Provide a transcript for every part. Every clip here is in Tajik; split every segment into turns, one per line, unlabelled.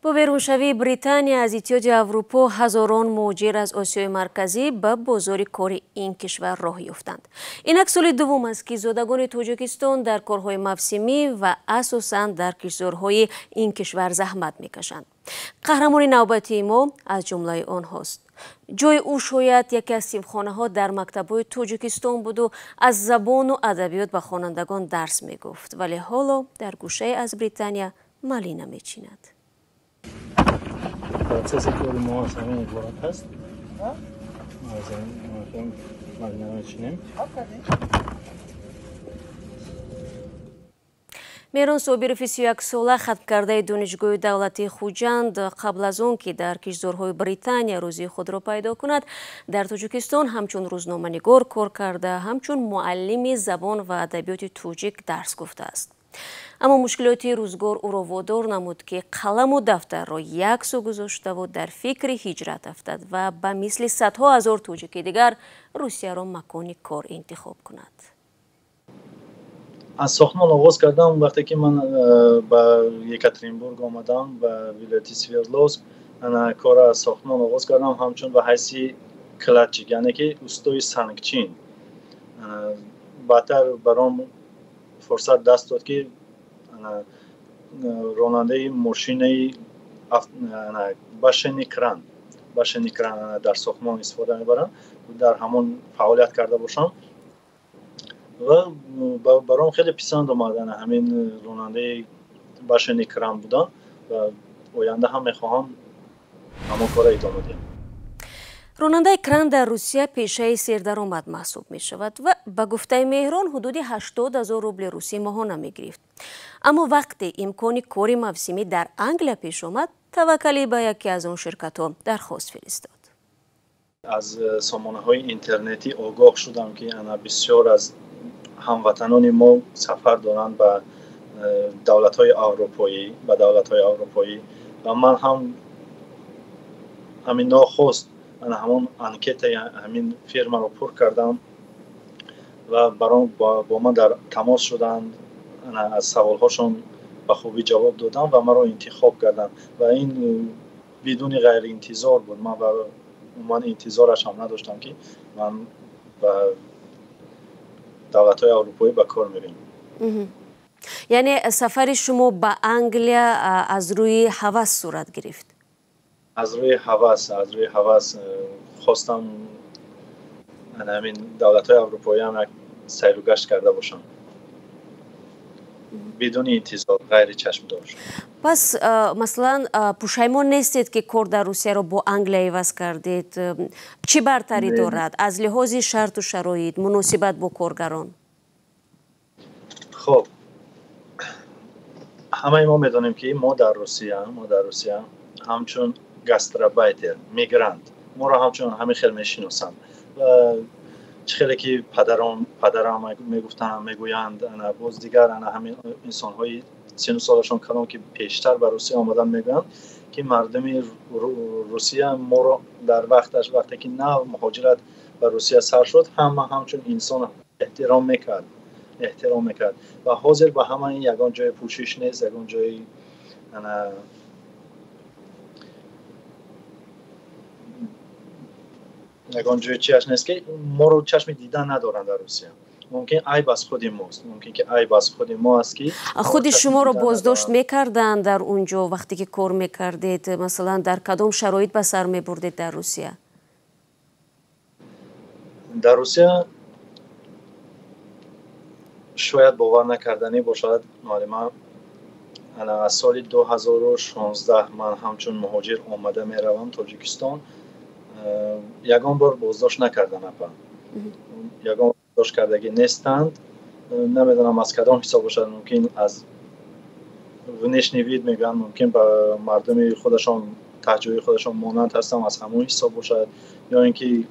Бо беруншавии Британия аз Иттиҳоди Аврупо ҳазорон муҳоҷир аз Осиёи Марказӣ ба бозори кори ин кишвар роҳ ёфтанд. Инак соли дуввум аст, ки зодагони Тоҷикистон дар корҳои мавсимӣ ва асосан дар киштзорҳои ин кишвар заҳмат мекашанд. Қаҳрамони навбатии мо аз ҷумлаи онҳост. Ҷои ӯ шояд яке аз синфхонаҳо дар мактабҳои Тоҷикистон буду аз забону адабиёт ба хонандагон дарс мегуфт, вале ҳоло дар гӯшае аз Британия малина мечинад.
Процесси кори мо аз ҳамин иборат аст. Аз ҳамин малина мечинем.
Меҳрон Собирови 31-сола, хатмкардаи Донишгоҳи давлатии Хуҷанд, қабл аз он ки дар киштзорҳои Британия рӯзии худро пайдо кунад, дар Тоҷикистон ҳамчун рӯзноманигор кор карда, ҳамчун муаллими забон ва адабиёти тоҷик дарс гуфтааст. Аммо мушкилоти рӯзгор ӯро водор намуд, ки қаламу дафтарро як сӯ гузоштаву дар фикри ҳиҷрат афтад ва ба мисли садҳо ҳазор тоҷики дигар Русияро макони кор интихоб кунад.
Аз сохтмон оғоз кардам вақте ки ман ба Екатеринбург омадам, ба вилояти Свердловск. Кора аз сохтмон оғоз кардам ҳамчун ба ҳайси кладчик, яъне ки устои сангчин. Баъдтар баром фурсат даст дод, ки ронандаи мошинаи башени кран дар сохтмон истифода мебарам, дар ҳамон фаъолият карда бошам ва баром хеле писанд омад ҳамин ронандаи башени кран будан ва оянда ҳам мехоҳам ҳамон корро идома диҳам.
Ронандаи кран дар Русия пешаи сердаромад маҳсуб мешавад ва ба гуфтаи Меҳрон ҳудуди 80 ҳазор рубли русӣ моҳона мегирифт. Аммо вақте имкони кори мавсимӣ дар Англия пеш омад, таваккалӣ ба яке аз он ширкатҳо дархост фиристод.
Аз сомонаҳои интернетӣ огоҳ шудам, ки ана бисёр аз ҳамватанони мо сафар доранд ба давлатҳои аврупоӣ, ба давлатҳои аврупоӣ ва ман ҳам ҳамин нохост ана ҳамон анкетаи ҳамин фирмаро пур кардам ва баром бо ман дар тамос шуданд, ана аз саволҳошон ба хубӣ ҷавоб додам ва маро интихоб карданд ва ин бидуни ғайриинтизор буд. Ман умуман интизораш ҳам надоштам, ки ман ба давлатҳои аврупоӣ ба кор мерем.
Яъне сафари шумо ба Англия аз рӯи ҳавас сурат гирифт?
Аз рӯи ҳавас, аз рӯи ҳавас хостам ҳамин давлатҳои аврупоӣ ҳам як сайру гашт карда бошам, бидуни интизор, ғайри чашмдошт.
Пас масалан пушаймон нестед, ки кор дар Русияро бо Англия иваз кардед? Чӣ бартарӣ дорад аз лиҳози шарту шароит, муносибат бо коргарон?
Хоб, ҳамаи мо медонем, ки мо дар Русия ҳамчун гастробайтер, мигрант, моро ҳамчун ҳамин хел мешиносанд ва чӣ хеле ки падарам мегуфтанд, мегӯянд, ана боз дигар ана ҳамин инсонҳои сину солашон калон, ки пештар ба Русия омадан, мегӯянд, ки мардуми Русия моро дар вақташ, вақте ки нав муҳоҷират ба Русия сар шуд, ҳама ҳамчун инсон эҳтиром мекард ва ҳозир ба ҳама ин ягон ҷои пӯшиш нест, ягон ҷои ана ягон ҷои чиаш нест, ки моро чашми дидан надоранд дар Русия. Мумкин айб аз худи мост, мумкин ки айб аз худи мо аст, ки
худи шуморо боздошт мекарданд дар он ҷо вақте ки кор мекардед? Масалан, дар кадом шароит ба сар мебурдед дар Русия?
Дар Русия шояд бовар накарданӣ бошад, муаллима, аз соли 2016 ман ҳамчун муҳоҷир омада меравам Тоҷикистон, ягон бор боздошт накардам апа, ягон боздошт кардагӣ нестанд. Намедонам аз кадом ҳисоб бошад, мумкин аз внешний вид мегӯянд, мумкин ба мардуми худашон, таҳҷои худашон монанд ҳастам, аз ҳамон ҳисоб бошад, ё ин ки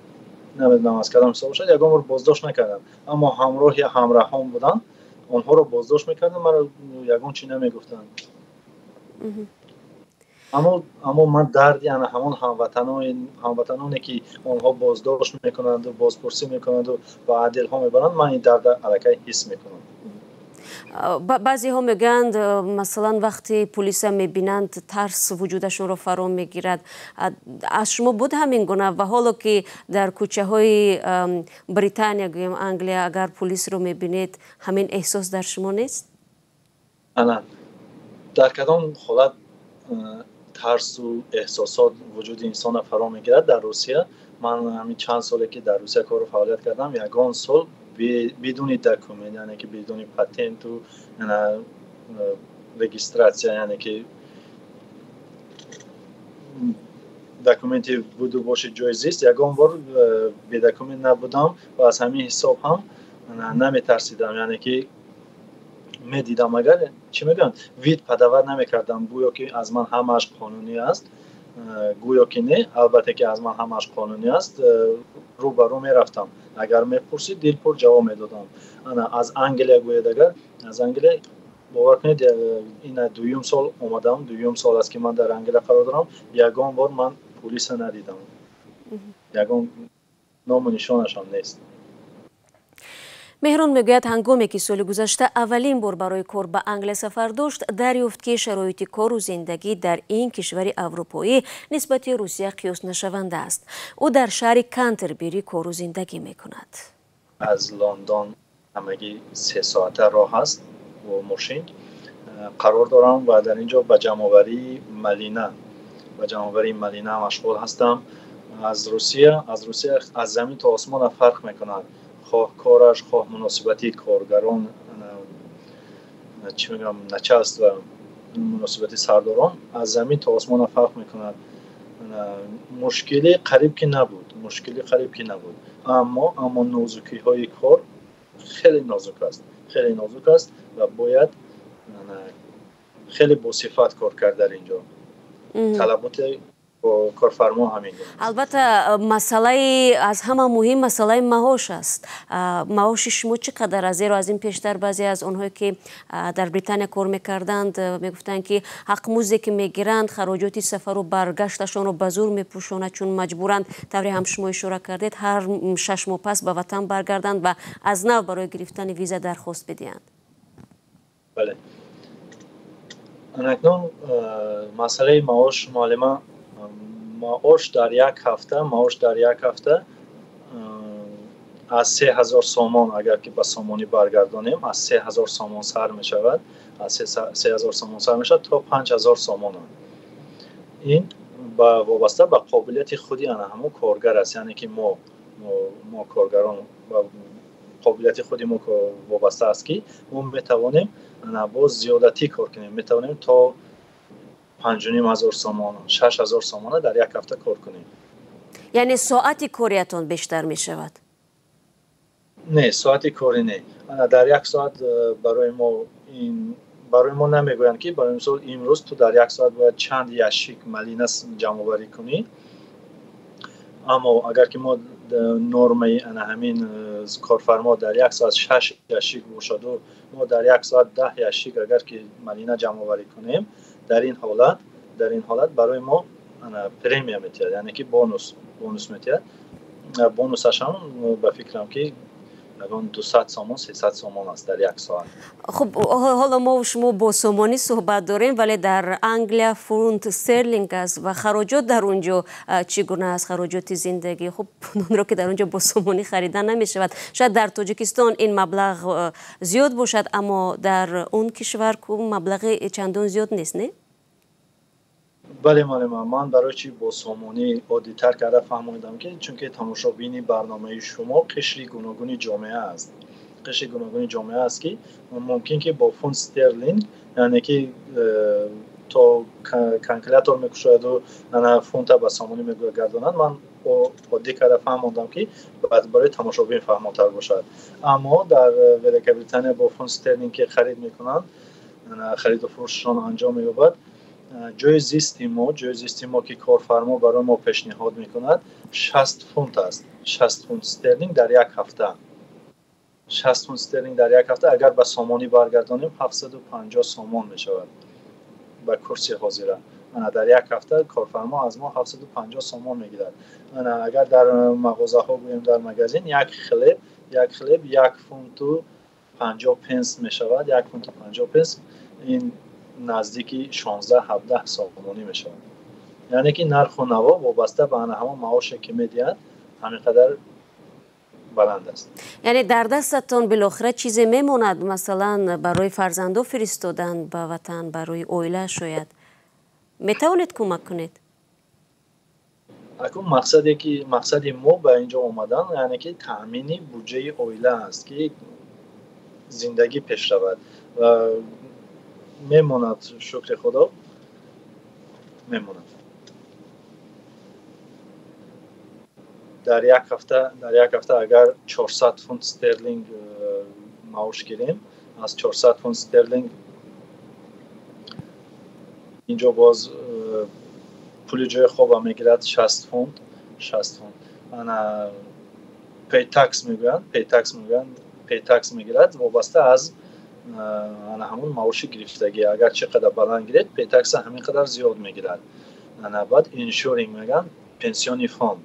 намедонам аз кадом ҳисоб бошад, ягон бор боздошт накардам. Аммо ҳамроҳи ҳамраҳон буданд, онҳоро боздошт мекардам, маро ягон чӣ намегуфтанд. Аммо ман дарди ана ҳамон ҳамватаноне, ки онҳо боздошт мекунанду бозпурсӣ мекунанду ба адилҳо мебаранд, ман ин дарда аллакай ҳис мекунам.
Баъзеҳо мегӯянд, масалан, вақте пулиса мебинанд, тарс вуҷудашонро фаро мегирад. Аз шумо буд ҳамин гуна? Ва ҳоло ки дар кӯчаҳои Британия, гӯем Англия, агар пулисро мебинед, ҳамин эҳсос дар шумо нест?
Ана дар кадом ҳолат тарсу эҳсосот вуҷуди инсонро фаро мегирад? Дар Русия ман ҳамин чанд соле ки дар Русия кору фаъолият кардам, ягон сол бидуни документ, яъне ки бидуни патенту регистрация, яъне ки документи буду боши ҷои зист, ягон бор бедокумент набудам ва аз ҳамин ҳисоб ҳам наметарсидам. Яъне ки медидам, агар чӣ мегӯянд, вид подавать намекардам, гӯё ки аз ман ҳамааш қонунӣ аст, гӯё ки не, албатта ки аз ман ҳамааш қонунӣ аст. Рӯ ба рӯ мерафтам, агар мепурсид, дилпур ҷавоб медодам. Ана аз Англия гӯяд, агар аз Англия, бовар кунед, ина дуюм сол омадам, дуюм сол аст ки ман дар Англия қарор дорам, ягон бор ман пулиса надидам, ягон ному нишонашам нест.
Меҳрон мегӯяд, ҳангоме ки соли гузашта аввалин бор барои кор ба Англия сафар дошт, дарёфт ки шароити кору зиндагӣ дар ин кишвари аврупоӣ нисбати Русия қиёснашаванда аст. Ӯ дар шаҳри Кантербери кору зиндагӣ мекунад.
Аз Лондон ҳамагӣ 3 соата роҳ аст бо мошин. Қарор дорам ва дар ин ҷо ба ҷамъоварии малина машғул ҳастам. Аз Русия аз замин то осмона фарқ мекунад, хоҳ кораш, хоҳ муносибати коргарон, чӣ мегӯям, начальство, муносибати сардорон аз замин то осмона фарқ мекунад. Мушкилӣ қариб ки набуд, мушкилӣ қариб ки набуд, аммо нозукиҳои кор хеле нозук аст, хеле нозук аст ва бояд хеле босифат кор кард дар ин ҷо. Талаботи корфармо ҳамин.
Албатта, масъалаи аз ҳама муҳим масъалаи маош аст. Маоши шумо чӣ қадар аст? Зеро аз ин пештар баъзе аз онҳое ки дар Британия кор мекарданд, мегуфтанд, ки ҳақмузде ки мегиранд, хароҷоти сафару баргашташонро ба зур мепӯшонад, чун маҷбуранд, тавре ҳам шумо ишора кардед, ҳар 6 моҳ пас ба ватан баргарданд ва аз нав барои гирифтани виза дархост бидиҳанд.
Бале, акнун масъалаи маош, муаллима, маош дар як ҳафта аз 3000 сомон, агар ки ба сомонӣ баргардонем, аз 3000 сомон сар мешавад, аз 3000 сомон сар мешавад то 5000 сомон. Ин ба вобаста ба қобилияти худи ана ҳамон коргар аст, яъне ки мо коргарон ба қобилияти худи мо вобаста аст, ки мо метавонем ана боз зиёдатӣ кор кунем, метавонем то 5500 сомон, 6000 сомона дар як ҳафта кор кунем.
Яъне соати кориятон бештар мешавад?
Не, соати корӣ не. Дар як соат барои мо ин барои мо намегӯянд, ки барои мисол имрӯз ту дар як соат бояд чанд ящик малина ҷамъоварӣ кунӣ. Аммо агар ки мо нормаи ана ҳамин корфармо дар як соат шаш ящик бошаду мо дар як соат 10 ящик агар ки малина ҷамъоварӣ кунем, дар ин ҳолат барои мо премия метиҳад, яъне ки бонус метиҳад. Бонусаш ҳам, ба фикрам, ки ягон 200 сомон, 300 сомон аст дар як соат.
Хуб, ҳоло мо шумо бо сомонӣ суҳбат дорем, вале дар Англия фунт стерлинг аст ва хароҷот дар он ҷо чӣ гуна аст, хароҷоти зиндагӣ? Хуб, нонро ки дар он ҷо бо сомонӣ харида намешавад. Шояд дар Тоҷикистон ин маблағ зиёд бошад, аммо дар он кишвар ку маблағи чандон зиёд нест, не?
Бале, муаллима, ман барои чӣ бо сомонӣ оддитар карда фаҳмонидам, ки чунки тамошобини барномаи шумо қишри гуногуни ҷомеа аст, қишри гуногуни ҷомеа аст, ки мумкин ки бо фунт стерлинг, яъне ки то калькулятор мекушояду ана фунта ба сомонӣ мегардонад. Ман оддӣ карда фаҳмондам, ки барои тамошобин фаҳмотар бошад. Аммо дар Великобритания бо фунт стерлинг ки харид мекунанд, хариду фурӯшшон анҷом меёбад. Ҷои зисти мо, ки корфармо барои мо пешниҳод мекунад, 60 фунт аст, 60 фунт стерлинг дар як ҳафта. 60 фунт стерлинг дар як ҳафта агар ба сомонӣ баргардонем, 750 сомон мешавад ба курси ҳозира. Ана дар як ҳафта корфармо аз мо 750 сомон мегирад. Ана агар дар мағозаҳо гӯем, дар магазин як хлеб 1 фунту 50 пенс мешавад. 1 фунту 50 пенс ин наздики 16-17 сомонӣ мешавад. Яъне ки нарху наво вобаста ба ана ҳамон маоше ки медиҳад, ҳамин қадар баланд аст.
Яъне дар дастатон билохира чизе мемонад, масалан барои фарзандо фиристодан ба ватан, барои оила шояд метавонед кӯмак кунед?
Акун мақсаде ки мақсади мо ба инҷо омадан, яъне ки таъмини буҷаи оила аст, ки зиндагӣ пеш равад ва мемонад, шукри Худо, мемонад. Дар як ҳафта агар 400 фунт стерлинг маош гирем, аз 400 фунт стерлинг инҷо боз пули ҷои хоба мегирад 60 фунт, 60 фунт. Ана pay tax мегӯянд, pay tax мегӯянд, pay tax мегирад вобаста аз ана ҳамон маоши гирифтагӣ. Агар чӣ қадар баланд гиред, pay tax ҳамин қадар зиёд мегирад. Ана баъд insuring мегӯянд, пенсионный фонд,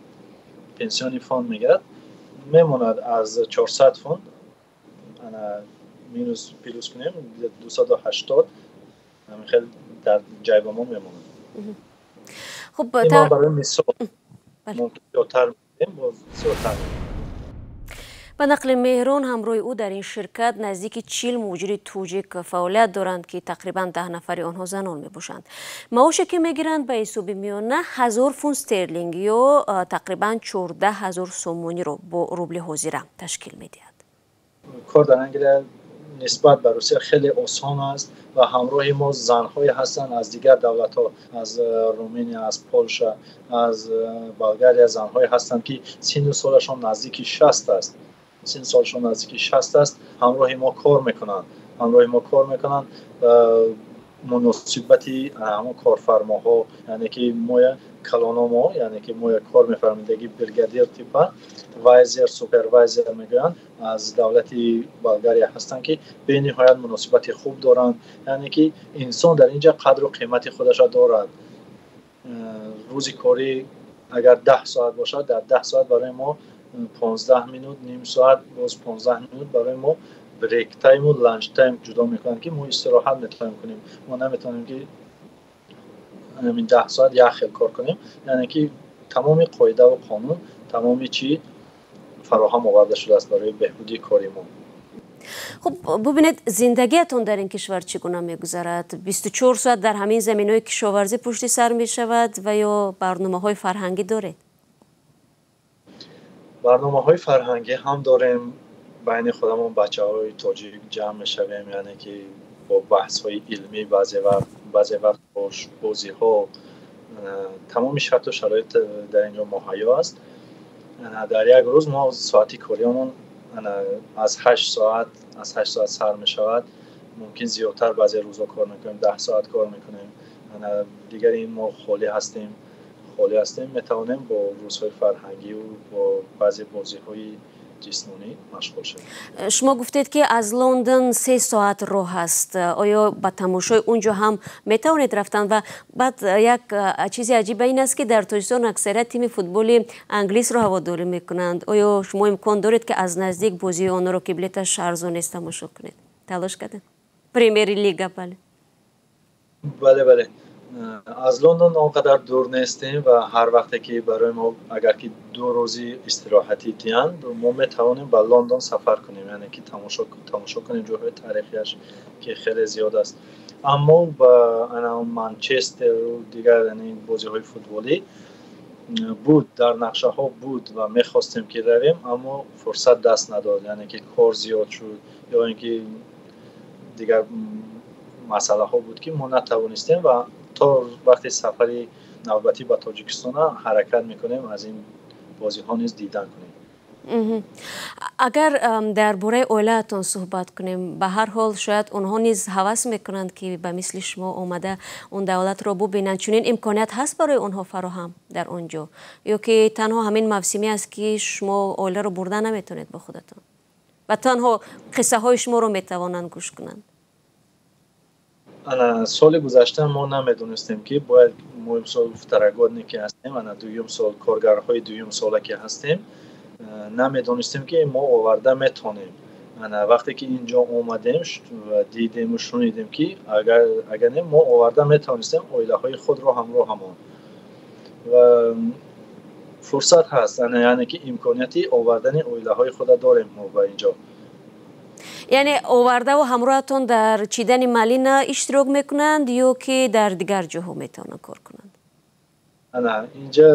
пенсионный фонд мегирад. Мемонад аз 400 фунт, ана минус плюс кунем, 280 ҳамин хел дар ҷайбамон мемонад.
Хуб.
Ин барои мисол, мумкин зиёдтар мегирем, боз зиёдтар.
Ба нақли Меҳрон, ҳамроҳи ӯ дар ин ширкат наздики 40 муҳоҷири тоҷик фаъолият доранд, ки тақрибан 10 нафари онҳо занон мебошанд. Маоше ки мегиранд, ба ҳисоби миёна 1000 фунт стерлинг ё тақрибан 14 000 сомониро бо рубли ҳозира ташкил медиҳад.
Кор дар Англия нисбат ба Русия хеле осон аст ва ҳамроҳи мо занҳое ҳастанд аз дигар давлатҳо, аз Руминия, аз Полша, аз Болгария, занҳое ҳастанд, ки синну солашон наздики 60 аст, синну солашон наздики 60 аст, ҳамроҳи мо кор мекунанд, ҳамроҳи мо кор мекунанд. Муносибати ҳамон корфармоҳо, яъне ки моя калономо, яъне ки моя кор мефармидаги бригадир типа вайзер, супервайзер мегӯянд, аз давлати Болгария ҳастанд, ки бениҳоят муносибати хуб доранд. Яъне ки инсон дар инҷа қадру қимати худашро дорад. Рӯзи корӣ агар 10 соат бошад, дар 10 соат барои мо 15 минут, ним соат, боз 15 минут барои мо break time у lunch time ҷудо мекунанд, ки мо истироҳат метавонем кунем. Мо наметавонем, ки ҳамин 10 соат як хел кор кунем. Яъне ки тамоми қоидаву қонун, тамоми чӣ фароҳам оварда шудааст барои беҳбудии кори мо.
Хуб, бубинед, зиндагиятон дар ин кишвар чӣ гуна мегузарад? 24 соат дар ҳамин заминҳои кишоварзӣ пушти сар мешавад ва ё барномаҳои фарҳангӣ доред?
Барномаҳои фарҳангӣ ҳам дорем. Байни худамон бачаҳои тоҷик ҷамъ мешавем, яъне ки бо баҳсҳои илмӣ, баъзе вақт, баъзе вақт бо бозиҳо. Тамоми шарту шароит дар инҷо муҳайё аст. Дар як рӯз мо соати кориамон аз 8 соат, аз 8 соат сар мешавад. Мумкин зиёдтар баъзе рӯзо кор мекунем, 10 соат кор мекунем. Дигар ин мо холӣ ҳастем, холӣ ҳастем, метавонем бо рӯзҳои фарҳангиву бо баъзе бозиҳои ҷисмонӣ машғул шавем.
Шумо гуфтед, ки аз Лондон 3 соат роҳ аст. Оё ба тамошои он ҷо ҳам метавонед рафтан? Ва баъд як чизи аҷиба ин аст, ки дар Тоҷикистон аксарият тими футболи англисро ҳаводорӣ мекунанд. Оё шумо имкон доред, ки аз наздик бозии онҳоро, ки билеташ арзон нест, тамошо кунед? Талош кардед? Премьер лига, бале.
Бале, аз Лондон он қадар дур нестем ва ҳар вақте ки барои мо агар ки 2 рӯзи истироҳатӣ диҳанд, мо метавонем ба Лондон сафар кунем, яъне ки тамошо кунем ҷойҳои таърихиаш, ки хеле зиёд аст. Аммо ба Манчестеру дигар бозиҳои футболӣ буд, дар нақшаҳо буд ва мехостем, ки равем, аммо фурсат даст надод, яъне ки кор зиёд шуд ё ин ки дигар масъалаҳо буд, ки мо натавонистем. Ва то вақти сафари навбатӣ ба Тоҷикистона ҳаракат мекунем, аз ин бозиҳо низ дидан кунем.
Агар дар бораи оилаатон суҳбат кунем, ба ҳар ҳол шояд онҳо низ ҳавас мекунанд, ки ба мисли шумо омада он давлатро бубинанд. Чунин имконият ҳаст барои онҳо фароҳам дар он ҷо ё ки танҳо ҳамин мавсимӣ аст, ки шумо оиларо бурда наметавонед бо худатон ва танҳо қиссаҳои шуморо метавонанд гӯш кунанд?
Ана соли гузашта мо намедонистем, ки бояд мо имсол второгодники ҳастем, ана дуюм сол, коргарҳои дуюм сола ки ҳастем, намедонистем, ки мо оварда метонем. Вақте ки инҷо омадем ва дидему шунидем, ки агар не, мо оварда метавонистем оилаҳои худро ҳамроҳамон, ва фурсат ҳаст, яъне ки имконияти овардани оилаҳои худа дорем мо ба инҷо.
Яъне овардаву ҳамроҳатон дар чидани малина иштирок мекунанд ё ки дар дигар ҷоҳо метавонанд кор кунанд?
Ана инҷа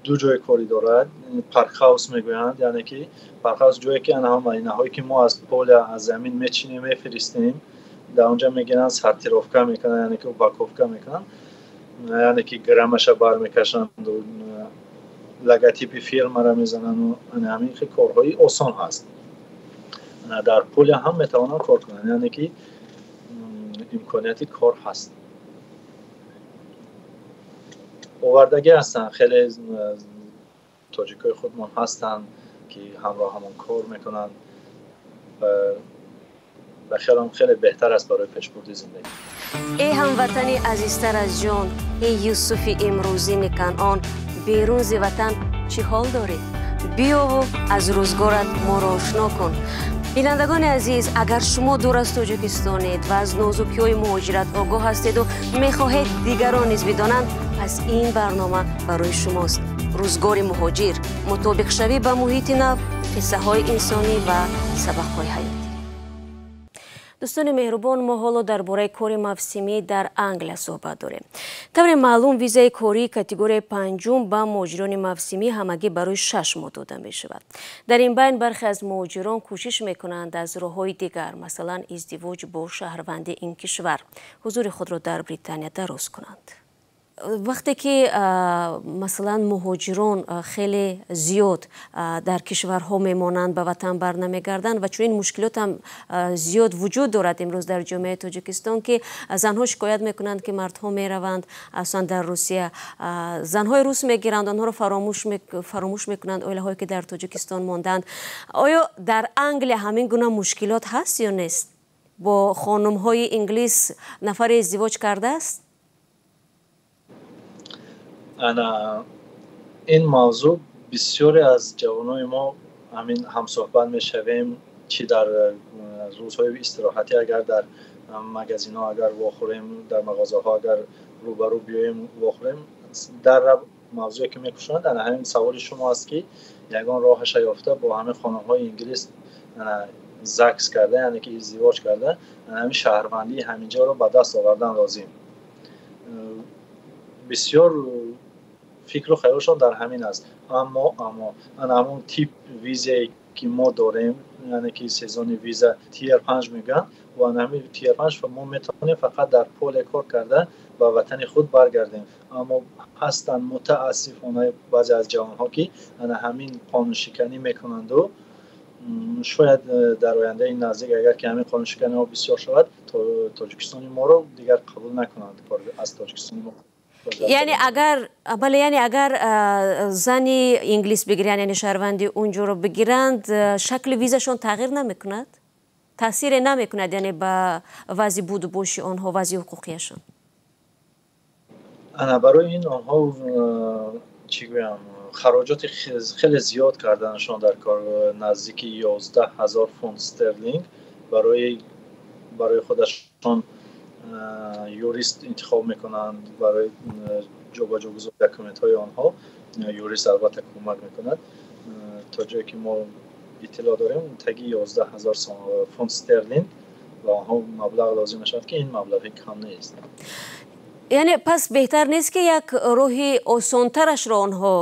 ду ҷои корӣ дорад. Packhouse мегӯянд, яъне ки packhouse ҷое ки ана малинаҳое ки мо аз поля, аз замин мечинем, мефиристем, дар онҷа мегиранд, сортировка мекунанд, яъне ки упаковка мекунанд, яъне ки граммаша бармекашанду логотипи фирмаро мезанану ҳамин хел корҳои осон ҳаст. Дар поля ҳам метавонанд кор кунанд, яъне ки имконияти кор ҳаст. Овардагӣ ҳастанд, хеле тоҷикои худмон ҳастанд, ки ҳамроҳамон кор мекунанд ва хелам хеле беҳтар аст барои пешбурди зиндагӣ.
Эй ҳамватани азизтар аз ҷон, эй Юсуфи имрӯзини Канъон, берун зи ватан чӣ ҳол дорӣ? Биёву аз рӯзгорат моро ошно кун. Бинандагони азиз, агар шумо дур аз Тоҷикистонед ва аз нозукиҳои муҳоҷират огоҳ ҳастеду мехоҳед дигарон низ бидонанд, пас ин барнома барои шумост. Рӯзгори муҳоҷир, мутобиқшавӣ ба муҳити нав, қиссаҳои инсонӣ ва сабақҳои ҳаёт. Дӯстони меҳрубон, мо ҳоло дар бораи кори мавсимӣ дар Англия суҳбат дорем. Тавре маълум, визаи кории категорияи панҷум ба муҳоҷирони мавсимӣ ҳамагӣ барои 6 моҳ дода мешавад. Дар ин байн бархе аз муҳоҷирон кӯшиш мекунанд аз роҳҳои дигар, масалан издивоҷ бо шаҳрванди ин кишвар, ҳузури худро дар Британия дароз кунанд. Вақте ки масалан муҳоҷирон хеле зиёд дар кишварҳо мемонанд, ба ватан барнамегарданд, ва чунин мушкилот ҳам зиёд вуҷуд дорад имрӯз дар ҷомеаи Тоҷикистон, ки занҳо шикоят мекунанд, ки мардҳо мераванд, асосан дар Русия занҳои рус мегиранд, онҳоро фаромӯш мекунанд, оилаҳое ки дар Тоҷикистон мондаанд. Оё дар Англия ҳамин гуна мушкилот ҳаст ё нест? Бо хонумҳои инглис нафаре издивоҷ кардааст?
Ана ин мавзӯъ бисёре аз ҷавонони мо ҳамин ҳамсӯҳбат мешавем, чӣ дар рӯзҳои истироҳатӣ, агар дар магазинҳо агар вохӯрем, дар мағозаҳо агар рӯбарӯ биёем, вохӯрем, дар мавзӯе ки мекушонанд, ана ҳамин саволи шумо аст, ки ягон роҳаша ёфта бо ҳамин хонумҳои инглис ЗАГС карда, яъне ки издивоҷ карда, ҳамин шаҳрвандии ҳаминҷоро ба даст овардан лозим. Бисёр фикру хаёлшон дар ҳамин аст. Аммо ана ҳамон тип визае ки мо дорем, яъне ки сезонный виза tier 5 мегӯянд, ва ана ҳамин tier 5 мо метавонем фақат дар поле кор карда ба ватани худ баргардем. Аммо ҳастанд, мутаассифона, баъзе аз ҷавонҳо, ки ана ҳамин қонуншиканӣ мекунанду шояд дар ояндаи наздик, агар ки ҳамин қонуншиканиҳо бисёр шавад, Тоҷикистони моро дигар қабул накунанд аз Тоҷикистони мо.
Яъне агар, бале, яъне агар зани инглис бигиранд, яъне шаҳрванди унҷоро бигиранд, шакли визашон тағйир намекунад, таъсире намекунад, яъне ба вазъи будубоши онҳо, вазъи ҳуқуқияшон?
Ана барои ин онҳо, чӣ гӯям, хароҷоти хеле зиёд карданашон дар кор, наздики 11 000 фунт стерлинг барои худашон юрист интихоб мекунанд, барои ҷобаҷогузори документҳои онҳо юрист албатта кӯмак мекунад. То ҷое ки мо иттилоъ дорем, таги 11 000 фунт стерлинг ба онҳо маблағ лозим мешавад, ки ин маблағи кам нест.
Яъне пас беҳтар нест, ки як роҳи осонтарашро онҳо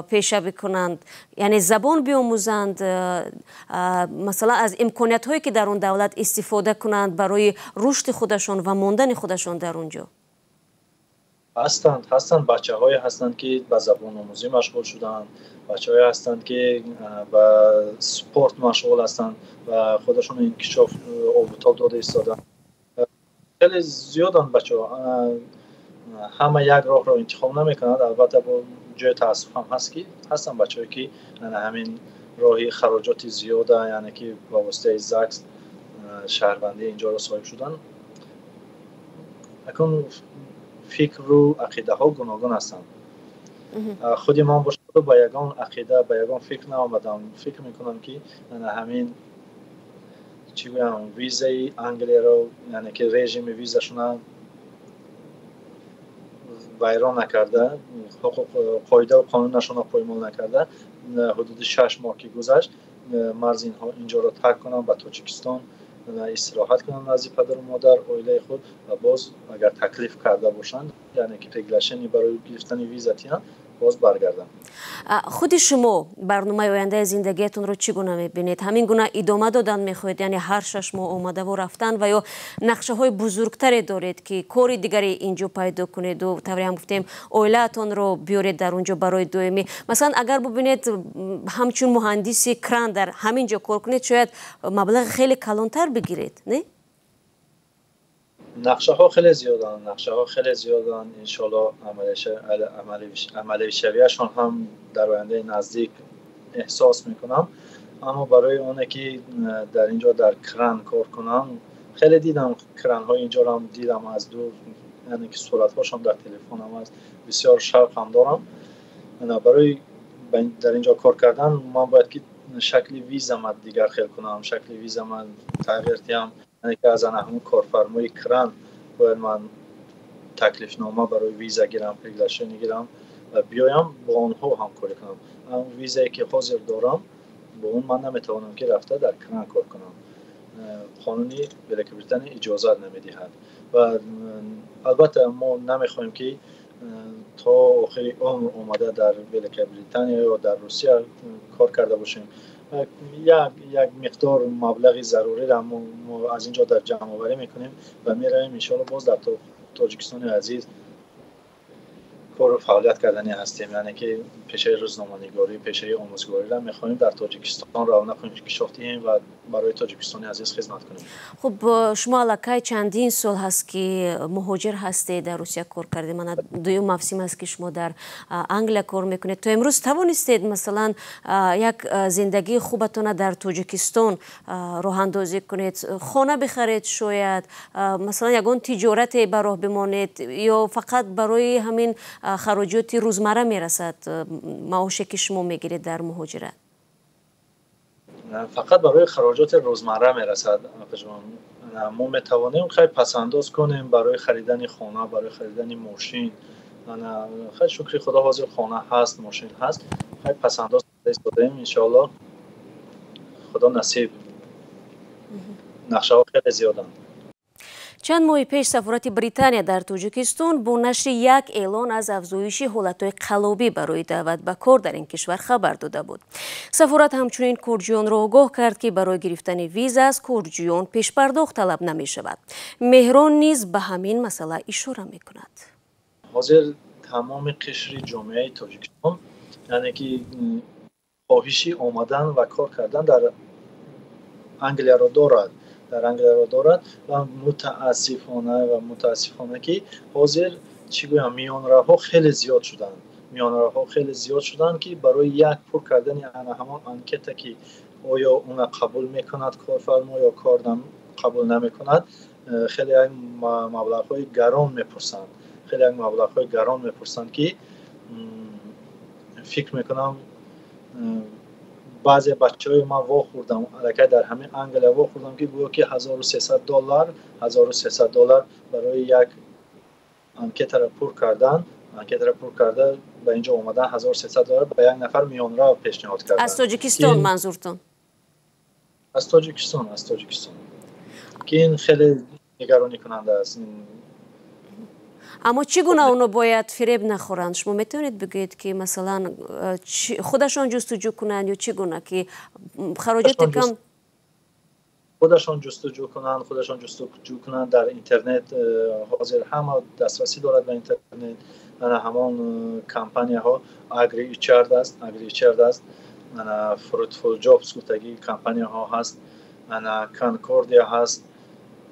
пеша бикунанд, яъне забон биомӯзанд, масалан аз имкониятҳое ки дар он давлат истифода кунанд барои рушди худашон ва мондани худашон дар он ҷо?
Ҳастанд бачаҳое ҳастанд, ки ба забономӯзӣ машғул шуданд, бачаҳое ҳастанд, ки ба спорт машғул ҳастанд ва худашон инкишоф, обутоб дода истодаанд. Хеле зиёданд бачаҳо, ҳама як роҳро интихоб намекунанд. Албатта, бо ҷои таассуф ҳам ҳаст, ки ҳастанд бачаҳое, ки ҳамин роҳи хароҷоти зиёда, яъне ки ба воситаи ЗАГС шаҳрвандии инҷоро соҳиб шуданд. Акун фикру ақидаҳо гуногун ҳастанд. Худи ман бошад, ба ягон ақида, ба ягон фикр наомадам. Фикр мекунам, ки ҳамин Чӣ гӯям, визаи Англияро, яъне ки режими визашона вайрон накарда, ҳуқуқ, қоидаву қонунашонро поймол накарда, ҳудуди 6 моҳ ки гузашт, марзи инҷоро тарк кунам, ба Тоҷикистон истироҳат кунам, назди падару модар, оилаи худ, ва боз агар таклиф карда бошанд, яъне ки приглашение барои гирифтани виза тиҳанд, боз баргардам.
Худи шумо барномаи ояндаи зиндагиятонро чӣ гуна мебинед? Ҳамин гуна идома додан мехоҳед, яъне ҳар 6 моҳ омадаву рафтан, ва ё нақшаҳои бузургтаре доред, ки кори дигаре инҷо пайдо кунеду, тавре ҳам гуфтем, оилаатонро биёред дар он ҷо барои доимӣ? Масалан, агар бубинед, ҳамчун муҳандиси кран дар ҳамин ҷо кор кунед, шояд маблағи хеле калонтар бигиред, не?
Нақшаҳо хеле зиёданд, нақшаҳо хеле зиёданд. Иншоалло, амалишавиашон ҳам дар ояндаи наздик эҳсос мекунам. Аммо барои оне ки дар ин ҷо дар кран кор кунам, хеле дидам, кранҳои инҷоро дидам аз дур, яъне ки суратҳошон дар телефонам аст, бисёр шавқам дорам. Барои дар ин ҷо кор кардан ман бояд ки шакли визама дигар хел кунам, шакли визама тағйир диҳам, яъне ки аз ана ҳамун корфармои кран бояд ман таклифнома барои виза гирам, приглашение гирам ва биёям, бо онҳо ҳамкорӣ кунам. Визае ки ҳозир дорам, бо он ман наметавонам ки рафта дар кран кор кунам. Қонуни Великобритания иҷозат намедиҳад. Ва албатта мо намехоҳем ки то охири умр омада дар Великобритания ё дар Русия кор карда бошем. Як миқдор маблағи заруриро мо аз ин ҷо дар ҷамъоварӣ мекунем ва меравем, иншоалло, боз дар Тоҷикистони азиз кору фаъолият карданӣ ҳастем, яъне ки пешаи рӯзноманигорӣ, пешаи омӯзгориро мехоҳем дар Тоҷикистон равнақу инкишоф диҳем ва барои Тоҷикистони азиз хизмат кунем.
Хуб, шумо аллакай чандин сол ҳаст, ки муҳоҷир ҳастед, дар Русия кор кардед, мана дуюм мавсим аст, ки шумо дар Англия кор мекунед. То имрӯз тавонистед, масалан, як зиндагии хубатона дар Тоҷикистон роҳандозӣ кунед, хона бихаред, шояд, масалан, ягон тиҷорате ба роҳ бимонед, ё фақат барои ҳамин хароҷоти рӯзмарра мерасад маоше, ки шумо мегиред дар муҳоҷират?
Фақат барои хароҷоти рӯзмарра мерасад. Мо метавонем хай пасандоз кунем барои харидани хона, барои харидани мошин. Хай, шукри Худо, ҳозир хона ҳаст, мошин ҳаст, хай пасандоз истодаем. Иншоалло, Худо насиб, нақшаҳо хеле зиёданд.
Чанд моҳи пеш сафорати Британия дар Тоҷикистон бо нашри як эълон аз афзоиши ҳолатҳои қаллобӣ барои даъват ба кор дар ин кишвар хабар дода буд. Сафорат ҳамчунин корҷӯёнро огоҳ кард, ки барои гирифтани виза аз корҷӯён пешпардохт талаб намешавад. Меҳрон низ ба ҳамин масъала ишора мекунад.
Ҳозир тамоми қишри ҷомеаи Тоҷикистон, яъне ки хоҳиши омадан ва кор кардан дар Англияро дорад, ва мутаассифона ки ҳозир, чӣ гӯям, миёнравҳо хеле зиёд шуданд, миёнравҳо хеле зиёд шуданд, ки барои як пур кардани ана ҳамон анкета, ки оё уна қабул мекунад корфармо ё кор қабул намекунад, хеле як маблағҳои гарон мепурсанд, хеле як маблағҳои гарон мепурсанд, ки фикр мекунам, баъзе бачаҳои ман вохӯрдам, аллакай дар ҳамин Англия вохӯрдам, ки гӯё ки 1300 доллар, 1300 доллар барои як анкетаро пур кардан, анкетаро пур карда ба инҷо омадан, 1300 доллар ба як нафар миёнрав пешниҳод
кардан. Аз Тоҷикистон манзуртон?
Аз Тоҷикистон, аз Тоҷикистон, ки ин хеле нигаронӣ кунанда аст.
Аммо чӣ гуна оно бояд фиреб нахӯранд? Шумо метавонед бигӯед, ки масалан, худашон ҷустуҷӯ кунанд ё чӣ гуна, ки хароҷоти кам?
Худашон ҷустуҷӯ кунанд, худашон ҷустуҷӯ кунанд дар интернет. Ҳозир ҳама дастрасӣ дорад ба интернет. Ана ҳамон компанияҳо, Агри Ичард аст, Агри Ичард аст, ана Fruitful Jobs гуфтагӣ компанияҳо ҳаст, ана Конкордия ҳаст.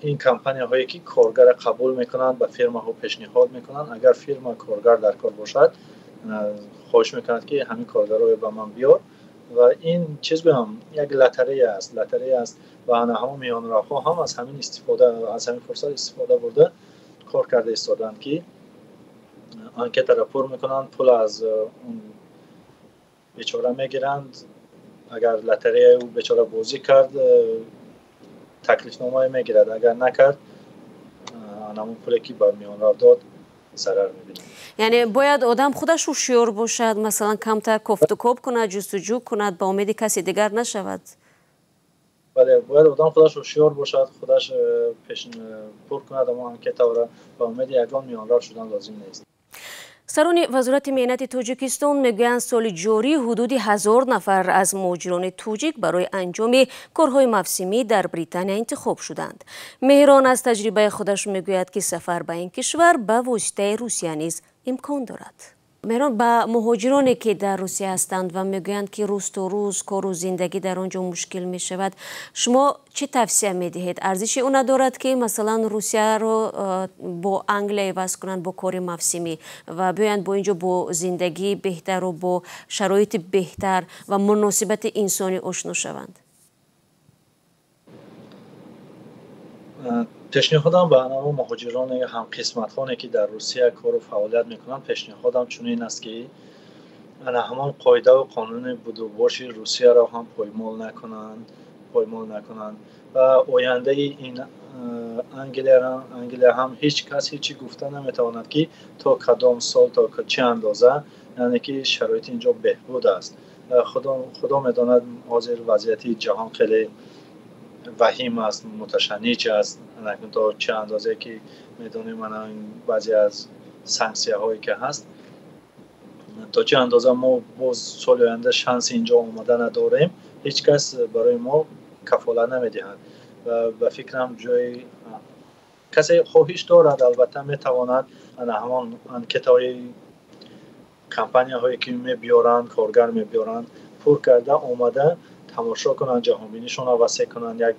Ин компанияҳое, ки коргарро қабул мекунанд, ба фирмаҳо пешниҳод мекунанд. Агар фирма коргар дар кор бошад, хоҳиш мекунад, ки ҳамин коргарро ба ман биёр. Ва ин чиз гӯям, як лотерея аст, лотерея аст. Ва ана ҳамон миёнравҳо ҳам аз ҳамин истифода, аз ҳамин фурсат истифода бурда кор карда истодаанд, ки анкетаро пур мекунанд, пул аз он бечора мегиранд. Агар лотереяи ӯ бечора бозӣ кард. Таклифномае мегирад, агар накард, ҳамон пуле ки ба миёнрав дод, зарар мебинад.
Яъне бояд одам худаш ҳушёр бошад, масалан, камтар кофтукоб кунад, ҷустуҷӯ кунад, ба умеди каси дигар нашавад.
Бале, бояд одам худаш ҳушёр бошад, худаш пур кунад ҳамон анкетаро, ба умеди ягон миёнрав шудан лозим нест.
Сарони Вазорати меҳнати Тоҷикистон мегӯянд, соли ҷорӣ ҳудуди 1000 нафар аз муҳоҷирони тоҷик барои анҷоми корҳои мавсимӣ дар Британия интихоб шуданд. Меҳрон аз таҷрибаи худаш мегӯяд, ки сафар ба ин кишвар ба воситаи Русия низ имкон дорад. Меҳрон, ба муҳоҷироне, ки дар Русия ҳастанд ва мегӯянд, ки рӯз то рӯз кору зиндагӣ дар он ҷо мушкил мешавад, шумо чӣ тавсия медиҳед? Арзиши ӯ надорад, ки масалан Русияро бо Англия иваз кунанд бо кори мавсимӣ ва биёянд бо ин ҷо бо зиндагии беҳтару бо шароити беҳтар ва муносибати инсонӣ ошно шаванд?
Пешниҳодам ба ҳамон муҳоҷирони ҳамқисматхоне, ки дар Русия кору фаъолият мекунанд, пешниҳодам чунин аст, ки ана ҳамон қоидаву қонуни будубоши Русияро ҳам поймол накунанд ва ояндаи ин Англия ҳам ҳеҷ кас ҳечи гуфта наметавонад, ки то кадом сол, то чӣ андоза, яъне ки шароити инҷо беҳбуд аст. Худо медонад, ҳозир вазъияти ҷаҳон хеле ваҳим аст, муташанниҷ аст. То чӣ андозе ки медонем, ана баъзе аз санксияҳое ки ҳаст, то чӣ андоза мо боз соли оянда шанси инҷо омада надорем, ҳеҷ кас барои мо кафолат намедиҳад. Ва ба фикрам, ҷои касе хоҳиш дорад, албатта метавонад ана ҳамон анкетаҳои компанияҳое ки мебиёранд, коргар мебиёранд, пур карда омада тамошо кунанд, ҷаҳонбинишонро васеъ кунанд, як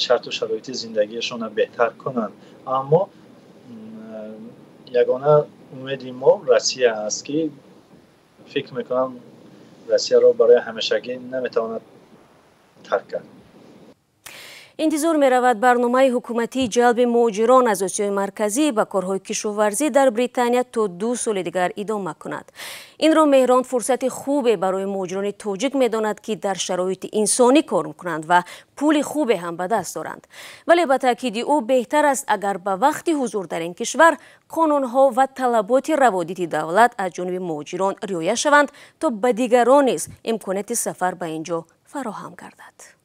шарту шароити зиндагиашонро беҳтар кунанд. Аммо ягона умеди мо Россия аст, ки фикр мекунам, Россияро барои ҳамешагӣ наметавонад тарк кард.
Интизор меравад, барномаи ҳукуматии ҷалби муҳоҷирон аз Осиёи Марказӣ ба корҳои кишоварзӣ дар Британия то 2 соли дигар идома кунад. Инро Меҳрон фурсати хубе барои муҳоҷирони тоҷик медонад, ки дар шароити инсонӣ кор мекунанд ва пули хубе ҳам ба даст доранд. Вале ба таъкиди ӯ, беҳтар аст, агар ба вақти ҳузур дар ин кишвар қонунҳо ва талаботи раводиди давлат аз ҷониби муҳоҷирон риоя шаванд, то ба дигарон низ имконияти сафар ба ин ҷо фароҳам гардад.